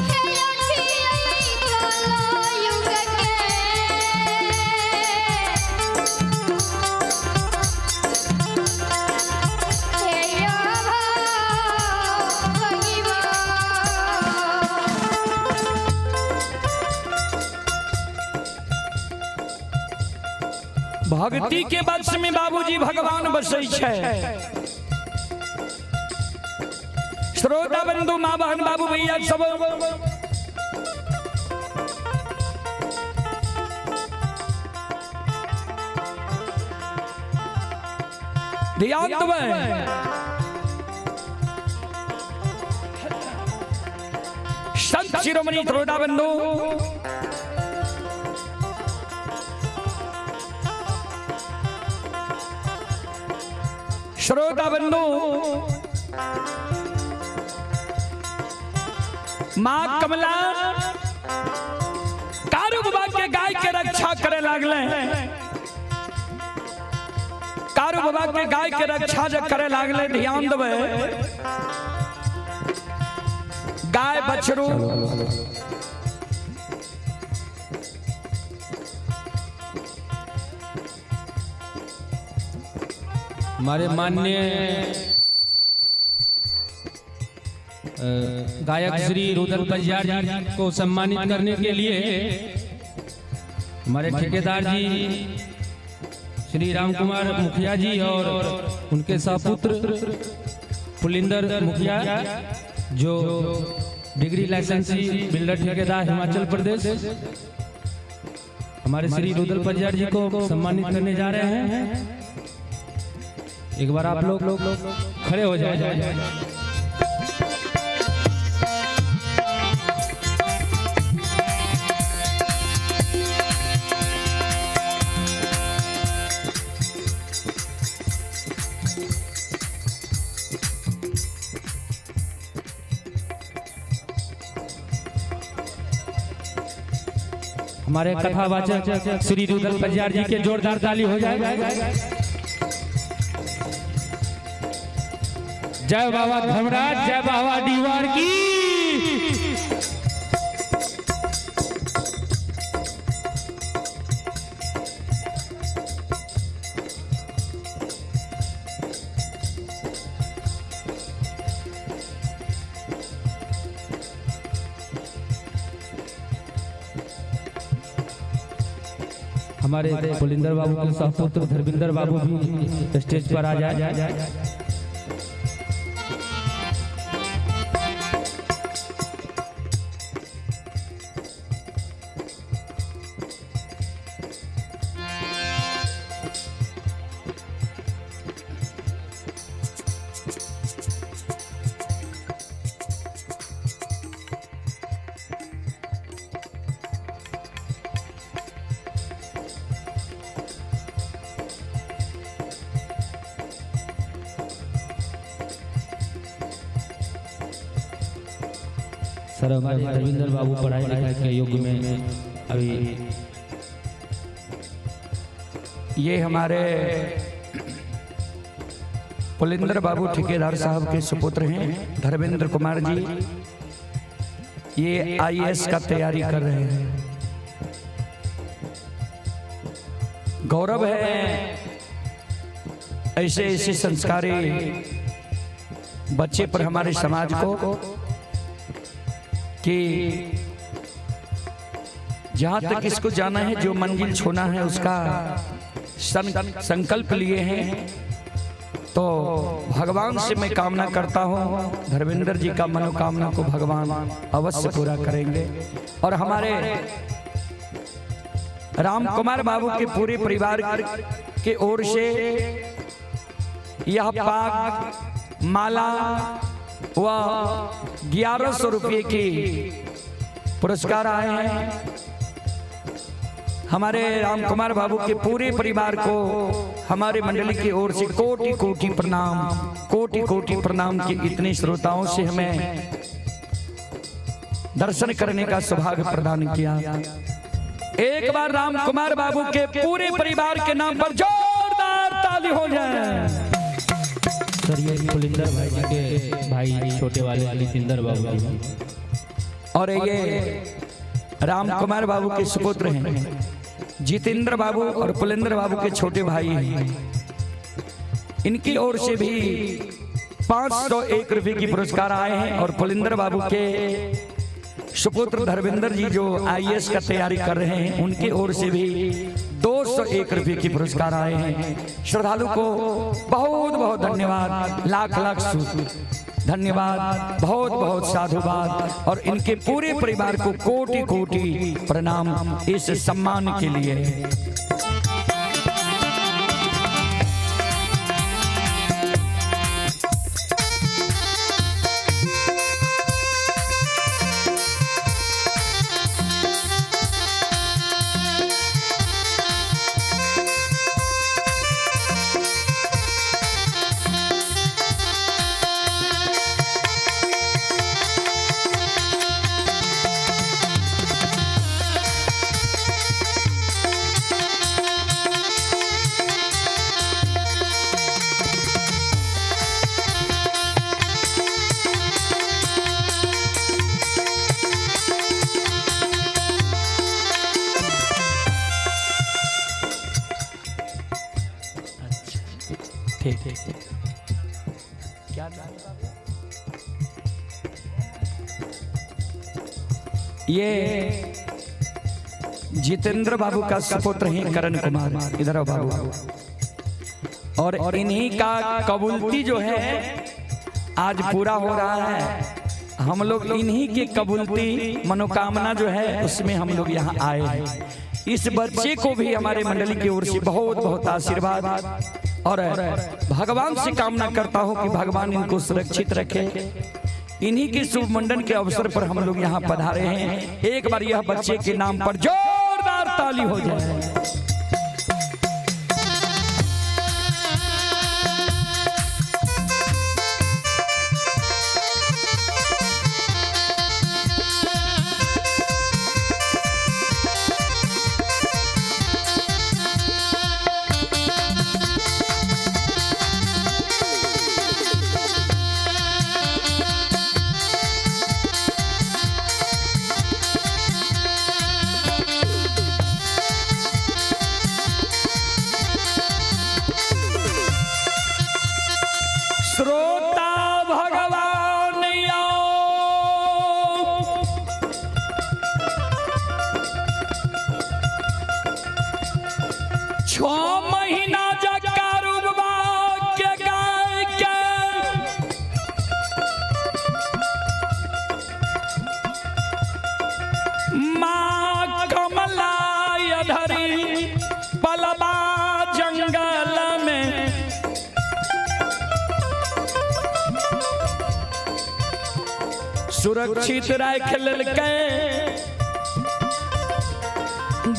हे अठियै कलयुग के। हे भगवान। भक्ति के वश में बाबूजी भगवान बसै छै। श्रोता बंधु माँ बहन बाबू भैया सब ध्यान देबै। संत शिरोमणि श्रोता बंधु श्रोता बंधु माँ कमला कारू बाबा के गाय के रक्षा करे लागले। कारू बाबा के गाय के रक्षा जब करे लागले ध्यान देबै गाय बछरू हमारे माननीय गायक श्री रुदल पंजार जी को सम्मानित करने के लिए हमारे ठेकेदार जी श्री राम कुमार मुखिया जी और उनके सपुत्र पुलिंदर मुखिया, जो डिग्री लाइसेंसी बिल्डर ठेकेदार हिमाचल प्रदेश, हमारे श्री रुदल पंजार जी को सम्मानित करने जा रहे हैं। एक बार आप लोग खड़े हो जाए। हमारे कथावाचक श्री रुदल पंजार जी के जोरदार ताली हो जाए। जय बाबा धर्मराज, जय बाबा दीवार की। हमारे पुलिंदर बाबू के सपुत्र धर्मिंदर बाबू भी स्टेज पर आ जाए। सर हमारे धर्मिंदर बाबू पढ़ाई लिखाई के युग में अभी ये हमारे पुलिंदर बाबू ठेकेदार साहब के सुपुत्र हैं धर्मेंद्र कुमार जी। ये आईएएस का तैयारी कर रहे हैं। गौरव है ऐसे ऐसे संस्कारी बच्चे पर हमारे समाज को कि जहां तक इसको जाना है, जो मंजिल छोना है उसका संकल्प लिए हैं। तो भगवान से मैं कामना करता हूं धर्मेंद्र जी का मनोकामना को भगवान अवश्य पूरा करेंगे। और हमारे राम कुमार बाबू के पूरे परिवार के ओर से यह पाग माला व 1100 रुपये की पुरस्कार आए हैं। हमारे राम कुमार बाबू के पूरे परिवार को हमारे मंडली की ओर से कोटि कोटि प्रणाम, कोटि कोटि प्रणाम कि इतने श्रोताओं से हमें दर्शन करने का सौभाग्य प्रदान किया। एक बार राम कुमार बाबू के पूरे परिवार के नाम पर जोरदार ताली हो जाए। सर ये पुलिंदर भाई जी के भाई छोटे वाले जितेंद्र बाबू जी। और ये राम कुमार बाबू के सुपुत्र हैं जितेंद्र बाबू और पुलिंदर बाबू के छोटे भाई हैं। इनकी ओर से भी 501 रुपए की पुरस्कार आए हैं। और पुलिंदर बाबू के सुपुत्र धर्मेंद्र जी जो आईएएस का तैयारी कर रहे हैं, उनकी ओर से भी 201 रुपए की पुरस्कार आए हैं। श्रद्धालु को बहुत बहुत धन्यवाद, लाख लाख धन्यवाद, बहुत बहुत साधुवाद और इनके पूरे परिवार को कोटि कोटि प्रणाम इस सम्मान के लिए। ठीक, क्या नाम? ये जितेंद्र बाबू का सुपुत्र हैं करण कुमार, इधर आओ बाबू। और इन्हीं का कबूलती जो है आज पूरा हो रहा है। हम लोग इन्हीं की कबूलती मनोकामना जो है उसमें हम लोग यहाँ आए हैं। इस बच्चे को भी हमारे मंडली की ओर से बहुत बहुत आशीर्वाद और भगवान से कामना करता हूँ कि भगवान इनको सुरक्षित रखे। इन्हीं के शुभ मुंडन के अवसर पर हम लोग यहाँ पधारे हैं। एक बार यह बच्चे के नाम पर जोरदार ताली हो जाए। श्रोता भगवान आओ, 6 महीना जकारुबा के गाय के माँ कमला धरी पलबा जंगल में सुरक्षित राख लेलकै।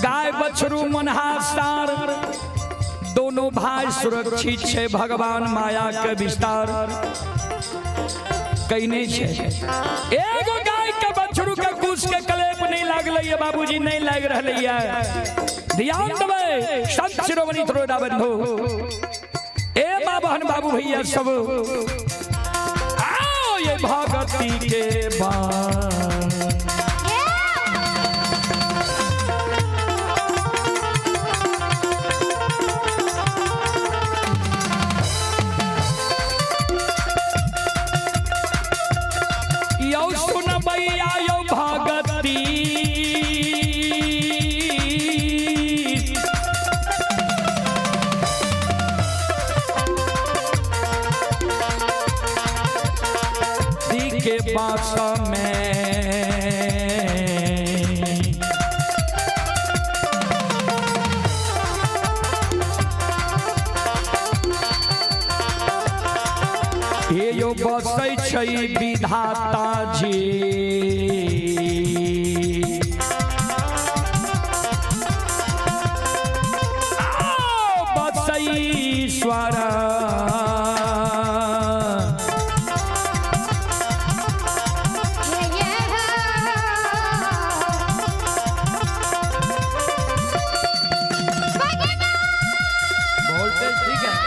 गाय बछरू मनहासार दोनों भाई सुरक्षित छै। भगवान माया के विस्तार कईने छै। एगो गाय के बछरू के कुश के कलेप नहीं लागलै ये बाबूजी, नहीं लाग रहलै ये। ध्यान देबै संत शिरोमणि त्रोदा बंधु, ए माँ बहन बाबू भैया सब, आओ ये भगती के बात। यौ सुनबैया यौ भगती दी के बास में हे यो बसै छै विधाता जी। आओ बसै ईश्वर। वोल्टेज ठीक है।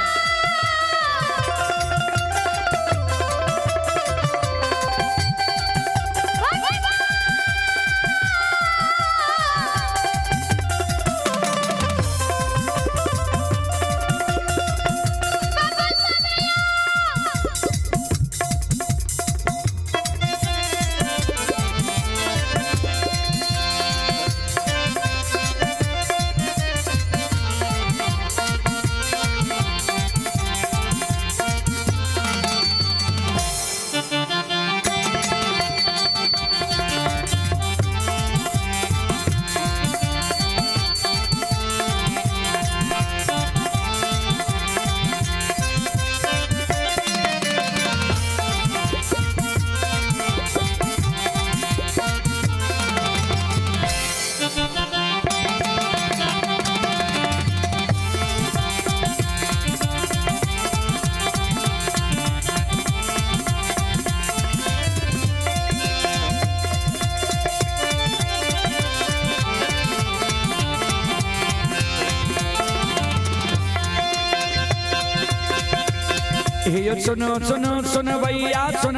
हे यो सुनो सुनो सुन भैया सुन।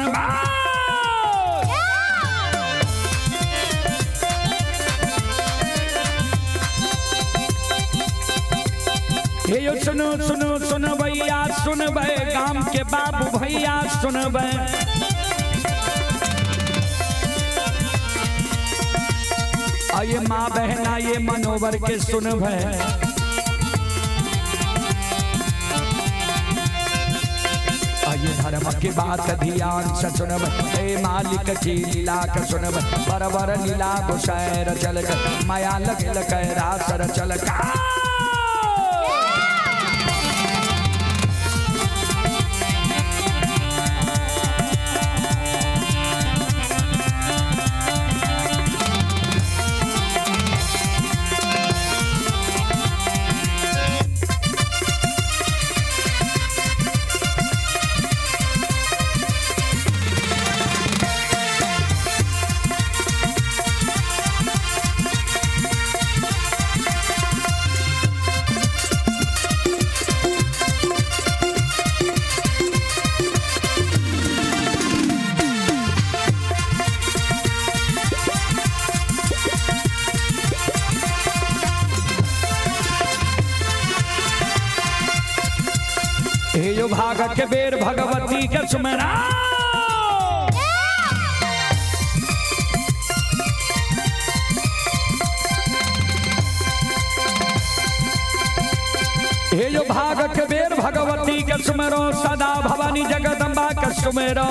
हे यो सुनो सुनो सुन भैया सुनबै, गाम के बाबू भैया सुनबै। आये माँ बहना ये मनोवर के सुन भय। आये धर्म के बात ध्यान से सुनब, ए मालिक की लीला के सुनब। बरबर लीला गोसैर चल माया लगल कैरासर चल का। हे यो भाग के बेर भगवती के सुमरा। हे यो भाग के बेर भगवती के सुमरो, सदा भवानी जगदम्बा के सुमरो।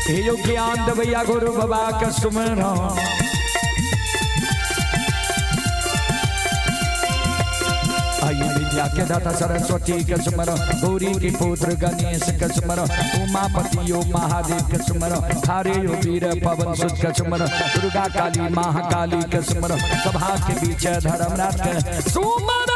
हे यो ज्ञान देवैया गुरु बाबा के सुमरो। आयु विद्या के दाता सरस्वती के सुमरो, गौरी के पुत्र गणेश के सुमरो, उमापति यो महादेव के सुमरो, हरे यो वीर पवन सुत के सुमरो, दुर्गा काली महाकाली के सुमरो, सभा के बीच धर्मनाथ के सुमरो।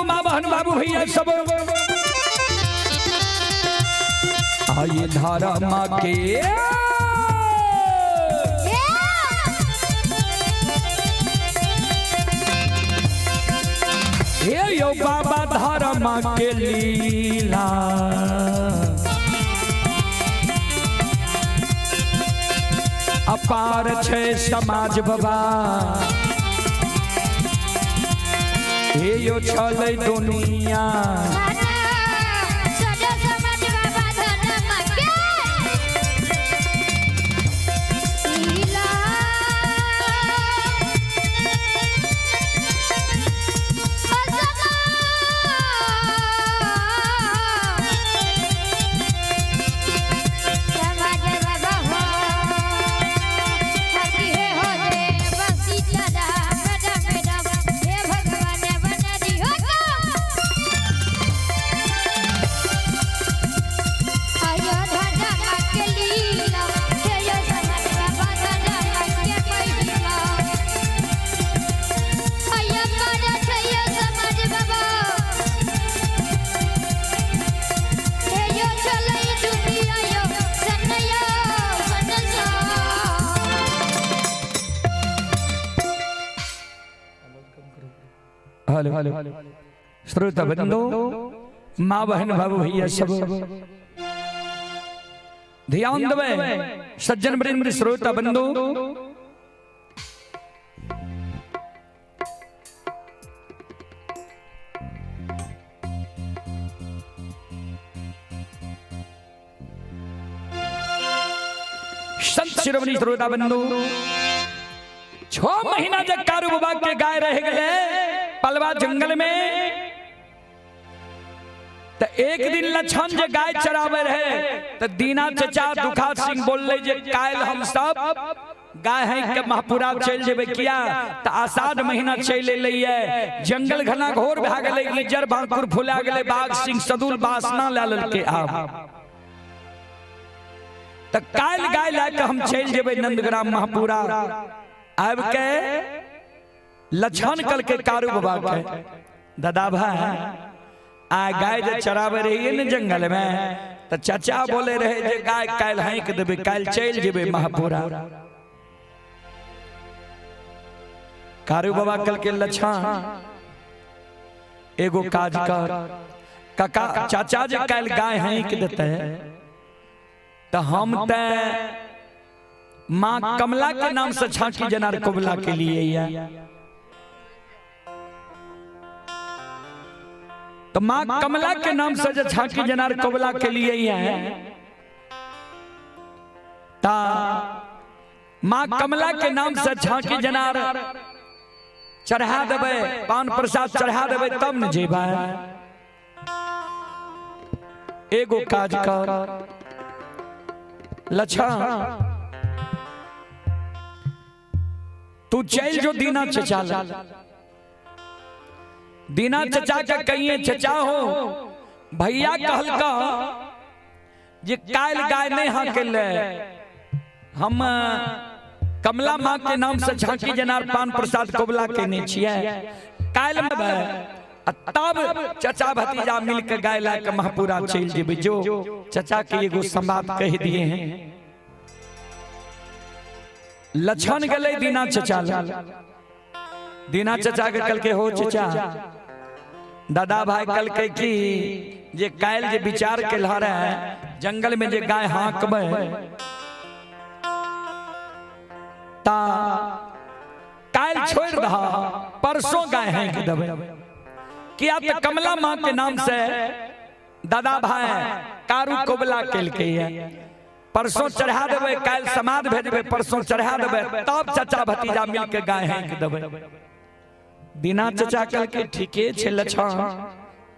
माँ बहन बाबू भैया सब आइए धारा माँ के हे यो बाबा धारा माँ के लीला। अपार छे समाज बाबा, हे यो छलै दुनिया। हेलो हेलो श्रोता बंधु, माँ बहन बाबू भैया सब ध्यान देवे। सज्जन वृंद श्रोता बंधु, शिरोमणि श्रोता बंधु, 6 महीना जब कारू बाबा के गाय रह गए पलवा जंगल में, तो एक दिन लक्षण जे गाय चरावे रहे तो दीना चचा दुखा सिंह बोलले जे कायल हम सब गाय है के महपुरा चल जेबे, किया तो आषाढ़ महीना चल एलै, जंगल घना घोर भए गेलै, इजर भांकुर फुला गेलै, बाघ सिंह सदुल बासना लए लेलकै। आब तऽ काल्हि गाय लए के हम चलि जेबै नंदग्राम महपुरा। आबि के लक्षण कलके कारू बाबा के, दादा भाई आ गाय जे चरावे रहिए ने जंगल में, तऽ चाचा बोले रहे जे गाय काल्हि हाँकि देबै, काल्हि चलि जेबै महपुरा। कारू बाबा कलके, लक्षण एगो काज कर, काका चाचा जे काल्हि गाय हाँकि देतै तऽ हम तऽ माँ कमला के नाम से छाकी जनार कबला के लिए या तो माँ कमला के नाम से जे छाकी जनार कबला के लिए है, ता माँ कमला के नाम से छाकी जनार चढ़ा देबै, पान प्रसाद चढ़ा देबै, तब न जेबै। एगो काज कर लच्छा, तू चल जो दीना चचा ला, दीना चचा के कहिए चचा हो भैया कहलका जे काल्हि गाय नहीं हाँकेले, हम कमला माँ के नाम से झांकी जनार पान प्रसाद कबला केने छियै, काल्हि आ तब चचा भतीजा मिलके गाय ला के महपुरा चलि जेबै। जो चचा के एगो संवाद कहि दिए हैं। लक्षण गेलै दीना चचा ला, दीना चचा के कहलकै हो चचा, दादा भाई कहलकै कि जे काल्हि जे विचार केलह रहे जंगल में जे गाय हाँकबै ता काल्हि छोड़ि दह, परसों गाय हाँकि देबै, किया तऽ कमला माँ के नाम से दादा भाई कारू कोबला केलकै है, परसों चढ़ा देबै, काल्हि समाद भेजबै, परसों चढ़ा देबै, तब चचा भतीजा मिलके गाय हाँकि देबै। दीना चचा कहलकै ठीके छै लछन,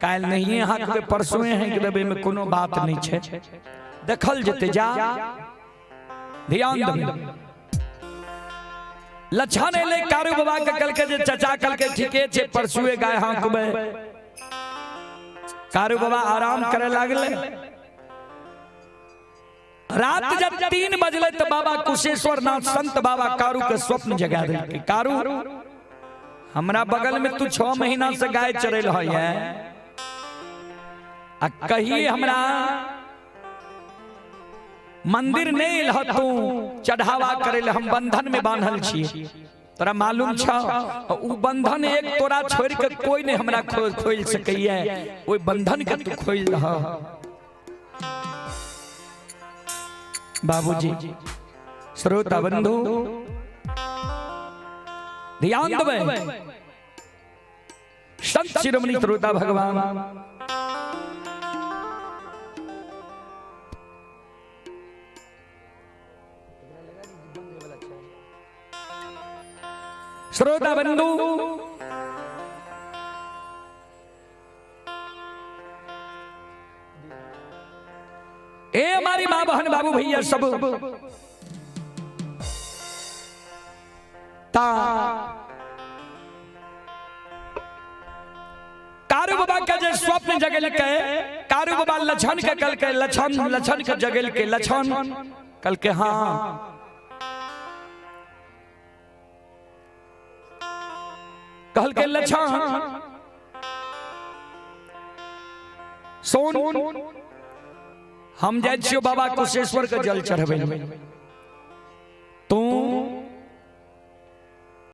काल्हि नहिए हाँकबै, परसों हाँकि देबै, में कोनो बात नहि छै, देखल जेतै, जा ध्यान देबै। लछन एलै कारू बाबा के कहलकै जे चचा कहलकै ठीके छै परसुए गाय हाँकबै। कारू बाबा आराम करे लागलै। रात जब 3 बजले तो बाबा कुशेश्वर नाथ संत बाबा कारू के स्वप्न जगा देलकै, कारू हमरा बगल में तू 6 महीना से गाय चरेल है आ कही हमरा मंदिर नहीं एलह तू चढ़ावा करे ले, हम बंधन में बांधल छी, तोरा मालूम छ उ बंधन एक तोरा छोड़ के कोई नहीं हमरा खोल सकैया, ओई बंधन के तू खोल दह। बाबूजी श्रोता बंधु ध्यान देबै, संत शिरोमणि श्रोता भगवान श्रोता बंधु ए हमारी माँ बहन बाबू भैया सब ता कारू बाबा के जे स्वप्न जगल के कारू बाबा लछन के कल के लछन लछन के जगल के लछन कल के हाँ कहल के लछन सोन हम जाइ छियो बाबा कुशेश्वर के जल चढ़बै।